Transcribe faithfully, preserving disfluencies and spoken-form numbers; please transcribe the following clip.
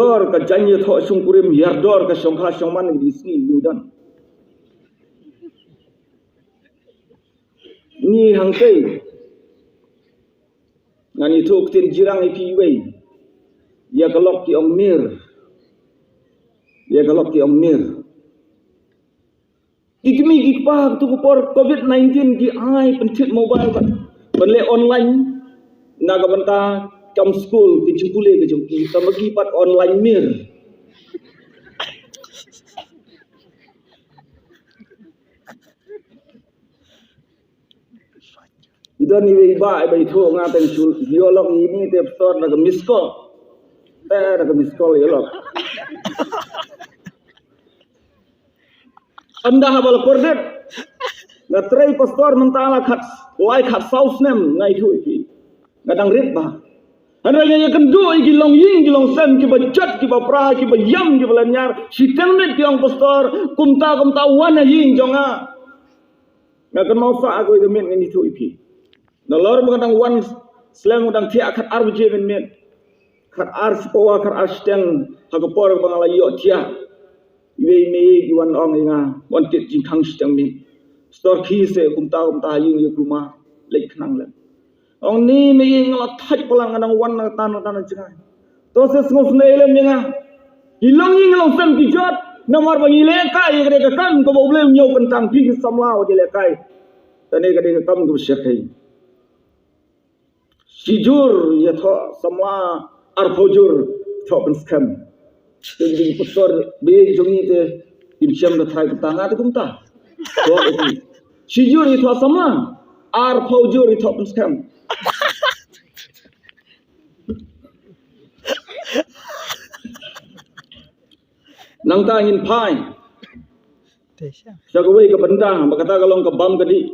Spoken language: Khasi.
Dor ka jaiñ ïathoh shongkurim, ïar dor ka shongkha shongman, ngi sngi ngi don. Ngi hangtei ngan ïathuh ktien Jirang ïa phi iwei. Ïa ka lok ki ong mir. Ïa ka lok ki ong mir. Ki kmie ki kpa tu ka por covid nineteen ki ai pynthit mobile bad ban leh online na ka bynta kam skul ki jingpule ki jong ki, tang ba ki pat online mir. I don iwei i bah iba ithuh nga tang shu ïoh lok ïa ini te pastor da ka miss call. Te da ka miss call ïoh lok. Ynda haba la kordit nga trei pastor mynta la khat lai khat saw snem nga ithuh ïa ki. Nga dang rit bha. Hynrei nga ïakynduh ïa ki longïing ki longsem kiba jot kiba pra kiba ïam kiba lynñiar. Shiteng miet ki ong pastor, kumta kumta wan ha ïing jong nga. Nga kynmaw sah kawei ka miet ngan ithuh ïa phi. Nalor ba nga dang wan slem, nga dang thiah khat ar baje mynmiet. Khat ar shi pawa, khat ar shiteng, ha ka por ba nga la ïoh thiah. Iwei i mei i wan ong ïa nga, wan tied jingkhang shiteng miet. Pastor, khie se kumta kumta ha ïing ïa u ma, leit khnang lem. Ong ni mei i, nga la thait palat, nga dang wan na tan na tan na jngai. To se sngewsynei lem ïa nga. Ki longïing longsem ki jot namar ba ngi lehkai ïa ka dei ka kam kaba U Blei u ñiew kyntang, phi ki samla wat ïalehkai. Kane ka dei ka kam kaba shyrkhei. Shi jur ïathoh samla, arphew jur thoh pynskhem. Te ki pastor ba ïeit jong ngi te kim shem da tharai kumta, nga te kumta. Thoh ïa ki. Shi jur ïathoh samla, arphew jur ïathoh pynskhem. Nangta ngin phai sha kawei ka bynta ba kata ka long ka bam ka dih.